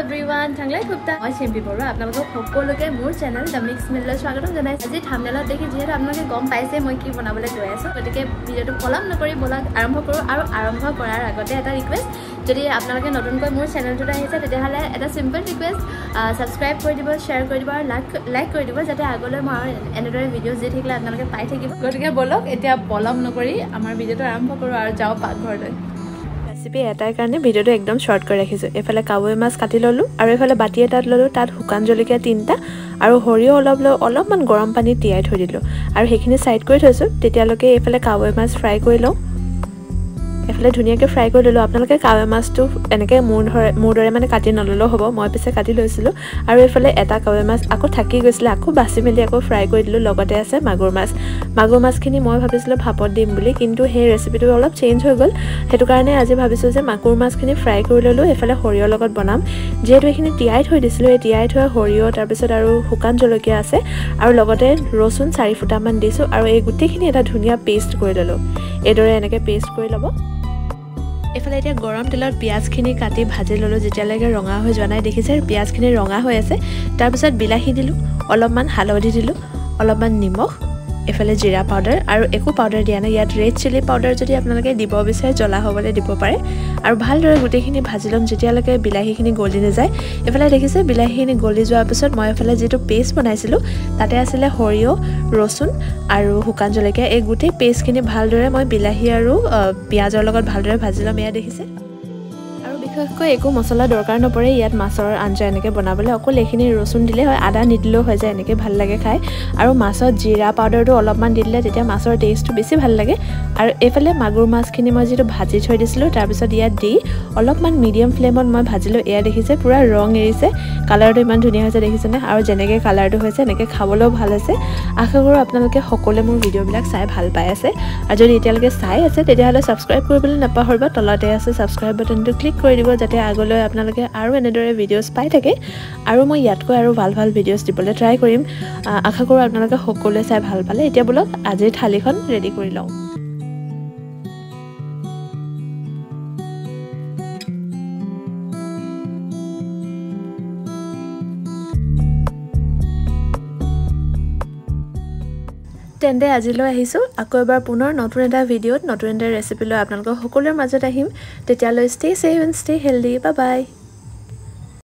Everyone, থাংলাই Gupta, মই চেম্পি বৰুৱা আপোনালোকক সকলোকে মোৰ চেনেল the mix মিললৈ স্বাগতম জনাইছোঁ। আজি থাম্বনেলত দেখি যিহেতু আপোনালোকে গম পাইছে মই কি বনাবলৈ গৈ আছোঁ, গতিকে ভিডিঅ'টো পলম নকৰি ব'লক আৰম্ভ কৰোঁ। আৰু আৰম্ভ কৰাৰ আগতে এটা ৰিকুৱেষ্ট, যদি আপোনালোকে নতুনকৈ মোৰ চেনেলটোত আহিছে তেতিয়াহ'লে এটা চিম্পল ৰিকুৱেষ্ট, ছাবস্ক্ৰাইব কৰি দিব, শ্বেয়াৰ কৰি দিব আৰু লাইক কৰি দিব, যাতে আগলৈ মই আৰু এনেদৰে ভিডিঅ' দি থাকিলে আপোনালোকে পাই থাকিব। গতিকে ব'লক এতিয়া পলম নকৰি আমাৰ ভিডিঅ'টো আৰম্ভ কৰোঁ আৰু যাওঁ পাকঘৰলৈ। ৰেচিপি এটাৰ কাৰণে ভিডিঅ'টো একদম শ্বৰ্ট কৰি ৰাখিছোঁ। এইফালে কাৱৈ মাছ কাটি ল'লোঁ আৰু এইফালে বাতি এটাত ল'লোঁ, তাত শুকান জলকীয়া 3টা আৰু সৰিয়হ অলপ লৈ অলপমান গৰম পানীত তিয়াই থৈ দিলোঁ আৰু সেইখিনি ছাইড কৰি থৈছোঁ। তেতিয়ালৈকে এইফালে কাৱৈ মাছ ফ্ৰাই কৰি লওঁ। এইফালে ধুনীয়াকৈ ফ্ৰাই কৰি ল'লোঁ। আপোনালোকে কাৱৈ মাছটো এনেকৈ মোৰ দৰে মানে কাটি নল'লেও হ'ব, মই পিছে কাটি লৈছিলোঁ। আৰু এইফালে এটা কাৱৈ মাছ আকৌ থাকি গৈছিলে, আকৌ বাছি মেলি আকৌ ফ্ৰাই কৰি দিলোঁ। লগতে আছে মাগুৰ মাছ। মাগুৰ মাছখিনি মই ভাবিছিলোঁ ভাপত দিম বুলি, কিন্তু সেই ৰেচিপিটো অলপ চেঞ্জ হৈ গ'ল। সেইটো কাৰণে আজি ভাবিছোঁ যে মাগুৰ মাছখিনি ফ্ৰাই কৰি ল'লোঁ, এইফালে সৰিয়হৰ লগত বনাম। যিহেতু এইখিনি তিয়াই থৈ দিছিলোঁ, এই তিয়াই থোৱা সৰিয়হ তাৰপিছত আৰু শুকান জলকীয়া আছে আৰু লগতে ৰচুন 4 ফুটামান দিছোঁ আৰু এই গোটেইখিনি এটা ধুনীয়া পেষ্ট কৰি ল'লোঁ। এইদৰে এনেকৈ পেষ্ট কৰি ল'ব। এইফালে এতিয়া গৰম তেলত পিঁয়াজখিনি কাটি ভাজি ল'লোঁ যেতিয়ালৈকে ৰঙা হৈ যোৱা নাই। দেখিছে পিঁয়াজখিনি ৰঙা হৈ আছে। তাৰপিছত বিলাহী দিলোঁ, অলপমান হালধি দিলোঁ, অলপমান নিমখ, এইফালে জিৰা পাউডাৰ আৰু একো পাউডাৰ দিয়া নাই। ইয়াত ৰেড চিলি পাউডাৰ যদি আপোনালোকে দিব বিচাৰে জ্বলা হ'বলৈ দিব পাৰে। আৰু ভালদৰে গোটেইখিনি ভাজি ল'ম যেতিয়ালৈকে বিলাহীখিনি গলি নাযায়। এইফালে দেখিছে বিলাহীখিনি গলি যোৱাৰ পিছত মই এইফালে যিটো পেষ্ট বনাইছিলোঁ তাতে আছিলে সৰিয়হ, ৰচুন আৰু শুকান জলকীয়া। এই গোটেই পেষ্টখিনি ভালদৰে মই বিলাহী আৰু পিঁয়াজৰ লগত ভালদৰে ভাজি ল'ম। এয়া দেখিছে। আৰু বিশেষকৈ একো মছলা দৰকাৰ নপৰে ইয়াত মাছৰ আঞ্জা এনেকৈ বনাবলৈ, অকল এইখিনি ৰচুন দিলে হয়, আদা নিদিলেও হৈ যায়, এনেকৈ ভাল লাগে খাই। আৰু মাছত জিৰা পাউডাৰটো অলপমান দি দিলে তেতিয়া মাছৰ টেষ্টটো বেছি ভাল লাগে। আৰু এইফালে মাগুৰ মাছখিনি মই যিটো ভাজি থৈ দিছিলোঁ তাৰপিছত ইয়াত দি অলপমান মিডিয়াম ফ্লেমত মই ভাজিলোঁ। এয়া দেখিছে পূৰা ৰং এৰিছে, কালাৰটো ইমান ধুনীয়া হৈছে দেখিছেনে? আৰু যেনেকৈ কালাৰটো হৈছে এনেকৈ খাবলৈও ভাল হৈছে। আশা কৰোঁ আপোনালোকে সকলোৱে মোৰ ভিডিঅ'বিলাক চাই ভাল পাই আছে। আৰু যদি এতিয়ালৈকে চাই আছে তেতিয়াহ'লে ছাবস্ক্ৰাইব কৰিবলৈ নাপাহৰিব। তলতে আছে ছাবস্ক্ৰাইব বাটনটো, ক্লিক কৰি দিব যাতে আগলৈ আপোনালোকে আৰু এনেদৰে ভিডিঅ'ছ পাই থাকে। আৰু মই ইয়াতকৈ আৰু ভাল ভাল ভিডিঅ'ছ দিবলৈ ট্ৰাই কৰিম। আশা কৰোঁ আপোনালোকে সকলোৱে চাই ভাল পালে। এতিয়া বোলক আজিৰ থালিখন ৰেডি কৰি লওঁ। তেন্তে আজিলৈ আহিছোঁ, আকৌ এবাৰ পুনৰ নতুন এটা ভিডিঅ'ত নতুন এটা ৰেচিপি লৈ আপোনালোকৰ সকলোৰে মাজত আহিম। তেতিয়ালৈ stay safe and stay healthy. Bye bye.